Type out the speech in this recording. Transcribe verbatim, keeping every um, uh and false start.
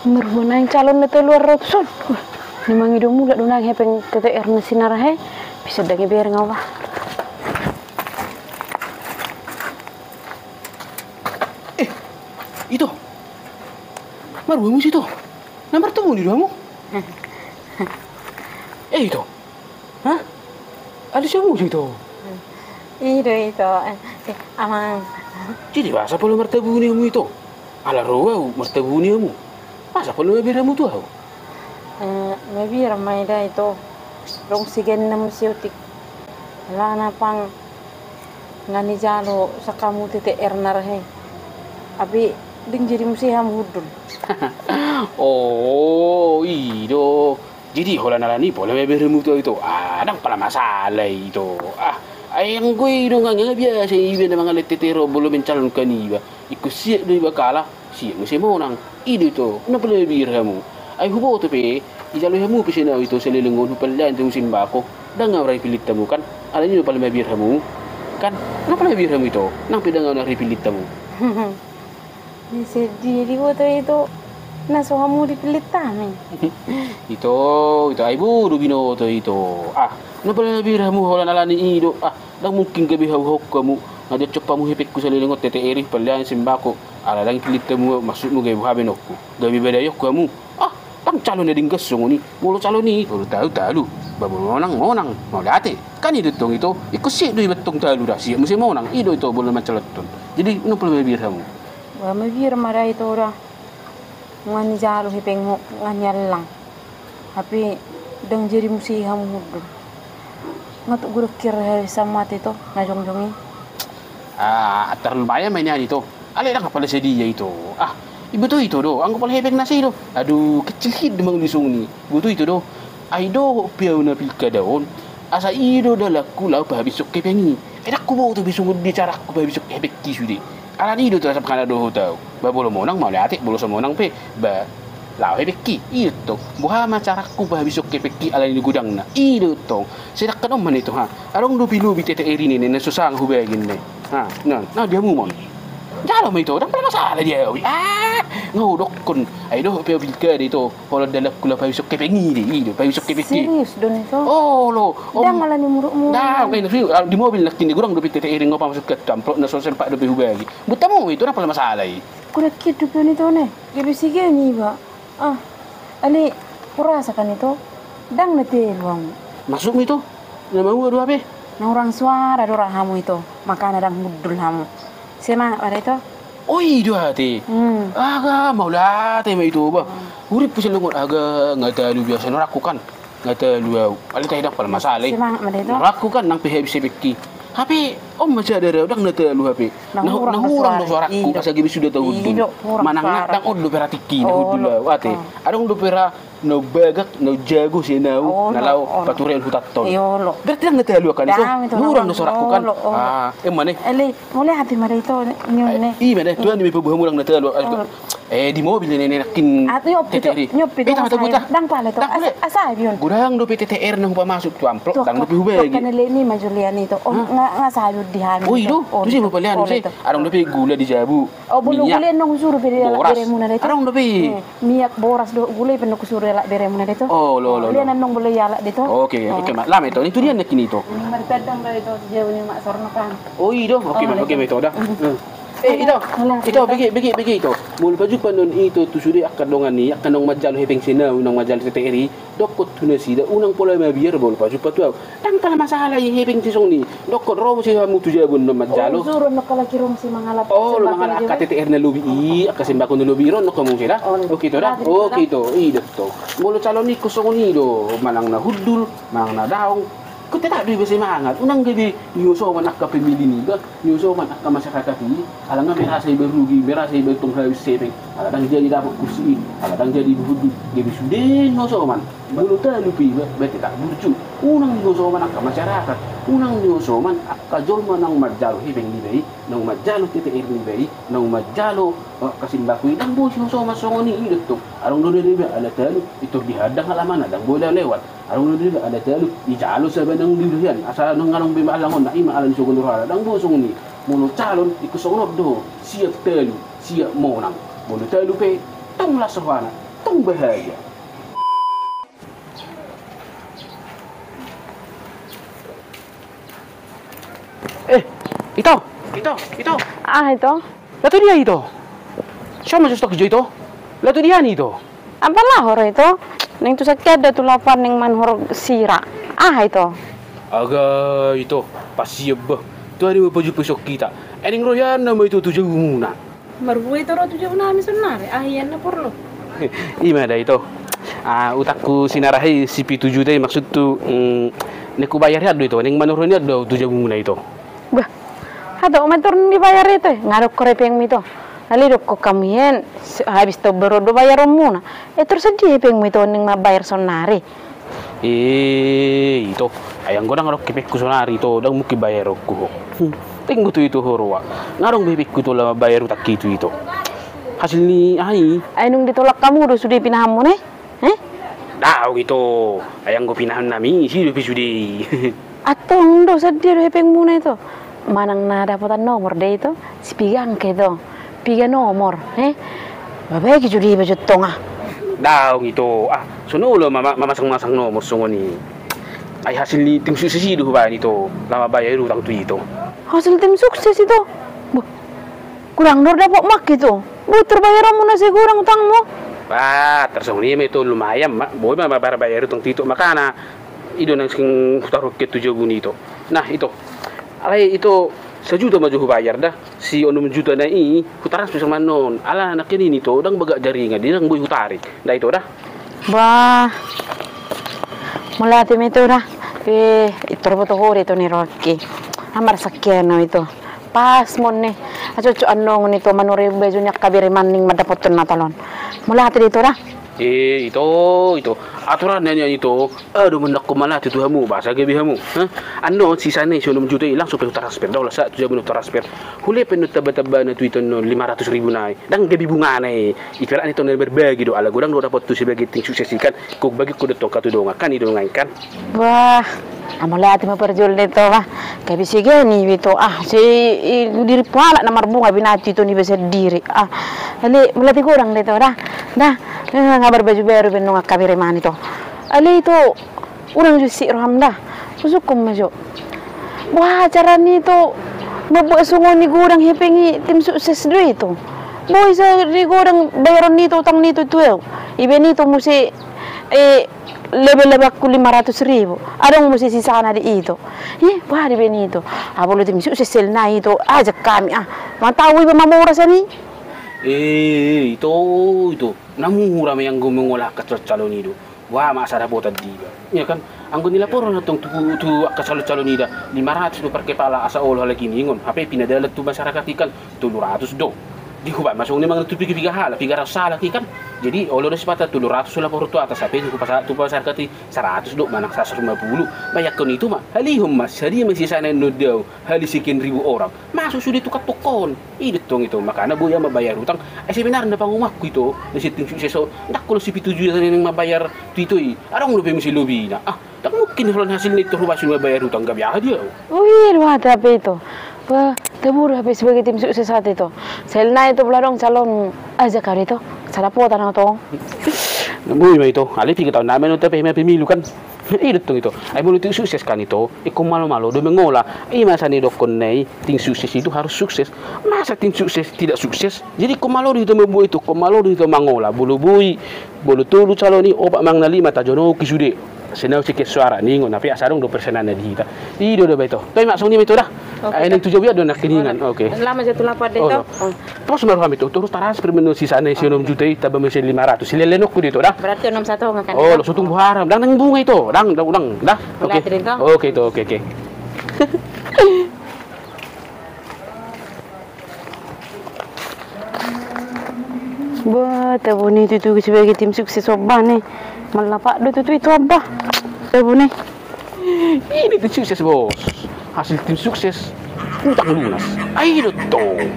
Marhua naeng calon na talu arrop son. Wah, na mangido mulak do naeng hepeng T T R na si Nara he. Bisa ndang ibereng au bah. Eh, ito. Marhua hamu ito. Na martabuni do hamu? Eh, ito. Hah? Alus hamu ito? I do ito. Eh, eh, amang. Jadi boasa pola martabuni hamu ito? Ala ro au martabuni hamu. Boasa pola mabiar hamu tu au? Eh, mabiar ma i da ito. Dong siganna musiotik. Alana pang nga nijalo sakamu T T R na rahe. Api deng jadi muse hamu hundul. Oh, i do. Jadi holan alani pola mabiar hamu tu au ito. Ah, ndang pala masalah ito. Ah, ai anggo i do nga, nga biasa iba na mangalehon T T R on molo mencalonkan iba. Ingkon siap do iba kalah, siap muse monang. I do ito, ndang pala mabiar hamu. Ai huboto pe, dijalo hamu pe sian au ito saleleng on hupallean tu hamu sembako. Ndang au ra dipillit hamu kan. Alani do pala mabiar hamu. Kan, ndang pala mabiar hamu ito. Nang pe ndang au na dipillit hamu. Jadi boto ito, na so hamu dipillit hami. Ito, ito, ai bodo binoto ito. Ah, ndang pala mabiar hamu holan alani i do. Ah, ndang mungkin gabe hau hok hamu. Nga dicop hamu hepengku saleleng on T T R i, pallean sembako. Ala ndang dipillit hamu, maksudmu gabe boha be nokku? Gabe badai nokku hamu. Ah, ndang calon na denggan songon i. Molo calon i, molo talu, talu. Ba molo monang, monang. Mauliate. Kan i do tong ito, ingkon siap do iba tong talu da, siap muse monang. I do ito, molo mancalonhon. Jadi, ndang pala mabiar hamu. Ba mabiar ma da ito da. Nga nijalo hepengmu, nga niallang. Hape ndang jadi muse hamu hundul. Nga tuk godang hira hepeng sama ito, na jongjong i. Ah, terlalu banyak ma nian ito. Alai ndang pala sadia ito. Ah, iboto ito do, anggo pala hepeng na sai do. Aduh, kecil hidung mangisung ni. Iboto ito do. Ai dohot pe au na pilkada on. Asa i do dalanku laho pahabishon hepeng i. Ai ndang huboto be songon dia carangku pahabishon hepengki sude. Alani i do asa pangkana dohot au. Ba molo monang mauliate, molo so monang pe. Ba laho hepengki. I do tong. Boha ma carangku pahabishon hepengki alani godangna. I do tong. Sedangkan on ma na ito ha. Adong dope lobi T T R i na so sanga hubagi na. Ha, na, na di hamu mon. Jalo ma ito, ndang pala masalah di au i. Ah, nga hudokkon. Ai dohot pe au pilkada ito, holan dalanku laho pahabishon hepeng i do, i do, pahabishon hepengki. Serius do na ito? Olo. Ndang ala ni muruk-muruk. Ndang, di mobil nangkin i godang dope T T R i nga pamasuk tu amplop na so sempat dope hubagi. Buat hamu ito, ndang pala masalah i. Godang hira dope on ito ne. Gabe sigan iba. Ah, alai hurasa kan ito, ndang na talu hamu. Maksudmu ito? Na maua do hape? Na hurang suara do ra hamu ito, makana ndang hundul hamu. Semangat ma da ito. Oh, i do ate. Hmm. Aga, mauliate ma ito ba. Hmm. Hurippu saleleng on aga nga talu biasa na hurangku kan. Nga talu au. Alai tahe ndang pala masalah i. Semangat ma da ito. Hurangku kan nang pe habis hepengki. Hape on ma sada ra au ndang na talu hape. Na hurang do suarangku, asa gabe suda tahundul. Manang na ndang on dope ra tingki na hundul au ate. Adong dope ra na bagak, na jago sian au na laho paturehon hutanta on. Berarti ndang na talu angka na ito. Na hurang do suarangku kan. Ah, emma ne. Mauliate ma da ito, nion ne. I ma da, Tuhan i ma paboa hamu ndang na talu. Eh, di mobil ne, ne, nangkin T T R i. Ndang pala ito. Asa, asa bion. Godang dope T T R na hupamasuk tu amplop, ndang dope hubagi. Kan leni ma Julian ito. Oh, nga, nga sabi di hami. Oh, i do. Tusi hupallean use. Adong dope gula di jabu. Oh, bolo gula ndang husuru pe dialap beremuna da ito. Adong dope. Miak, boras dohot gula i pe ndang husuru dialap beremuna da ito. Oh, lo, lo. Lena ndang bolo dialap da ito. Oke, oke ma. Lama ito. Ni tu dia nangkin ito. Martadang da ito, jabu ni Mak Sorno kan. Oh, i do. Oke ma, oke ma ito da. Eh, ito, ito, bege, bege, bege ito. Molo pajumpang on ito tu sude angka dongan i, angka naung manjalo hepeng sian au, naung manjalo T T R i, dokkon tu nasida, unang pola mabiar molo pajumpang tu au. Ndang pala masalah i hepeng sisongon i. Dokkon ro muse hamu tu jabu on manjalo. Oh, lo mangalap angka T T R na lobi i, angka sembako na lobi i, ro nang hamu muse da. Oke ito da. Oke ito, i do tong. Molo calon i ingkon songon i do, manang na hundul, manang na daong. Ingkon tetap do iba semangat, unang gabe niosoman angka pemilih niba, niosoman angka masyarakat i, ala nga merasa iba rugi, merasa iba tong habis hepeng, ala ndang jadi dapot kursi i, ala ndang jadi iba hundul, gabe sude niosoman. Molo talu pe iba, berarti tetap burju. Unang niosoman angka masyarakat, unang niosoman angka jolma naung manjalo hepeng niba i, naung manjalo T T R niba i, naung manjalo, eh, angka sembako i, ndang boi niosoman songon i, i do tong. Adong do na niba ala talu, pintor dihadang halamana, ndang boi lewat. Adong do na niba ala talu, dijalo saba naung di rohana, asa naung adong be mahalangonna, i ma ala ni sogo ni rohana, ndang boi songon i. Molo calon, ingkon songon on do, siap talu, siap monang. Molo talu pe, tong las rohana. Tong bahaya. Eh, Ito, Ito, Ito. Ah, Ito. Laho tu dia, Ito? Siapa maksud stok hijau, Ito? Laho tu dia ni, Ito? Apa laho ro, Ito? Naeng tu sangkian da tu lapo an naeng manuhor sira. Ah, Ito. Aga, Ito, pas ia bah. Tu ari ma paju pesok kita. Eneng royan nama, Ito, tu jabumuna. Marbue, Ito, ro tu jabunami sonari. Ah, ia na porlu. Ima da, Ito. Ah, utangku sinarahi si pitu juta i, maksudhu, mm, naeng hubayar i do, Ito. Naeng manuhor i do tu jabumuna, Ito. Bah, hata umat turun dibayar, Ito, eh. Nga dok hepengmu, Ito. Alai dok hamu, ian, habis tu baru do bayaronmuna. Eh, terus dia hepengmu, Ito, naeng mambayar sonari. Eh, Ito. Ai anggo ndang adong hepengku sonari, Ito, ndang mungkin bayaronku ho. Hmm. Tenggo tu, Ito, ho roa. Nga adong be hepengku, Ito, laho mambayar utangki tu, Ito. Hasil ni aha i? Ai nunga ditolak hamu do sude pinahanmuna i? Eh? Daong, Ito. Ai anggo pinahan nami, isi dope sude i. Antong do, sadia do hepengmuna, Ito? Manang na dapotan nomor do, Ito? Sipiga angka, Ito? Piga nomor, eh? Mabege jo di iba jo antong, ah. Daong, Ito. Ah, so na olo mama-, mamasang-masang nomor songon i. Ai hasil ni tim sukses i do hubaen, Ito. Laho mambayar utang tu, Ito. Hasil tim sukses, Ito? Boh. Godang do dapotmu angka, Ito. Boi tarbayaronmu na sai godang utangmu. Bah, tarsongon i ma, Ito, lumayan ma. Boi ma mambayar utang tu, Ito. Makana i do naeng sing hutaruhon tu jabuna, Ito. Nah, Ito. Alai, Ito, sajuta ma jo hubayar da. Si onom juta na i hutransfer ma annon. Ala nangkin i, Ito, ndang bagak jaringan, ndang boi hutarik. Nda, Ito, da. Bah. Mauliate ma, Ito, da. Eh, Ito, tarboto ho do, Ito, ni rohangki. Amar sangkian, Ito. Pas ma on, eh. Acocok annon, Ito, manuhor baju ni angka bere maning mandapothon Natal on. Mauliate da, Ito, da. Eh, Ito, Ito. Aturan na nian, Ito. Adong mandok mauliate tu hamu, boasa gabe hamu. Hah? Annon sisana i si onom juta i langsung pe hutransfer. Ndang holan sahat tu jabuna hutransfer. Hulepet annon tamba-tambana tu, Ito, annon lima ratus ribu na i. Ndang gabe bungana i. Ibaratna, Ito, na berbagi do, ala godang do dapothu sebagai tim sukses i kan. Hubagihon do antong tu dongan kan, i dongan kan. Bah, ah, mauliate ma parjolo da, Ito, bah. Gabe sian i, Ito. Ah, si, i, dirimu halak na marbunga, binatu, Ito, niba sandiri. Ah, alai mauliate godang da, Ito, da. Da, eh, nga marbaju baru be annon angka bere maning, Ito. Alai, Ito, godang jo sisik roham da. Husungkun ma jo. Boha carana, Ito, mambuat songon i godang hepeng i tim sukses do, Ito. Boi sadia godang bayaron ni, Ito, utang ni, Ito, tu au. Ibaen, Ito, muse, eh, laba-labangku lima ratus ribu. Adong muse sisana di, Ito. Ih, boha dibaen, Ito? Ah, molo tim sukses sel na, Ito, ajak hami, ah. Manang tau iba mamora sian i. Eh, Ito, Ito. Na mura ma i anggo mangola angka calon-calon i do. Boha ma asa dapotan di iba. Ia kan, anggo nilaporhon antong tu, tu angka calon-calon i da, lima ratus do per kepala asa olo halak i ningon. Hape pinadalan tu masyarakat i kan, tolu ratus do. Di hubaen ma songon i manang tu piga-piga halak, piga ratus halak i kan. Jadi, olo do sipata tolu ratus hulaporhon tu atas, hape tu pasa-, tu masyarakat i saratus do, manang saratus lima puluh. Bayangkon, Ito, ma, halihon ma, sadia ma sisana annon dao, hali sekian ribu orang. Masuk sude tu kantongkon. I do antong, Ito, makana boi au mambayar utang. Eh, sebenarna panguhumanku, Ito, na sian tim sukses on. Ndang holan si pitu juta na naeng mambayar tu, Ito, i. Adong dope muse lobina. Ah, ndang mungkin holan hasilna i tor hubaen mambayar utang, gabe aha dia au. Oh, iya, wah, tapi, Ito. Wah, taburu hape sebagai tim sukses hata, Ito. Sel na, Ito, molo adong calon ajak au, Ito. Asa dapotan au, Ito. Boi ma, Ito. Alai piga taon nama annon tapaima pemilu kan. I do antong, Ito. Ai molo tim sukses kan, Ito, ingkon malo-malo do mangola. I ma asa nidokkon na i, tim sukses itu harus sukses. Masa tim sukses tidak sukses? Jadi ingkon malo do hita mamboan, Ito, ingkon malo do hita mangola. Molo boi, molo tolu calon i, opat manang na lima tajonoki sude. Sai na usikan suara ningon, hape asa adong do persenanna di hita. I do da, bah, Ito. Bah, ima songon i ma, Ito, da. Oke, ai, Ito. Naeng tu jabu i do nangkiningan. Oke. Lama jatuh lapar deh, Ito. Oh. Pos ma roham, Ito, terus transfer ma annon sisana i si onom juta i, tamba ma sian lima ratus. Silelehonku do, Ito, da. Berarti onom satonga kan, Ito? Oh, langsung tung buharam. Ndang naeng bunga, Ito. Ndang, ndang, ndang, da. Oke. Oke, Ito, oke, oke. Bah, tabo ni tutu sebagai tim sukses, Abah, ni. Mallapar do tutu, Ito, Abah. Tabo ni. Ini tim sukses, Bos. Hasil tim sukses, utang lunas. Ai do antong.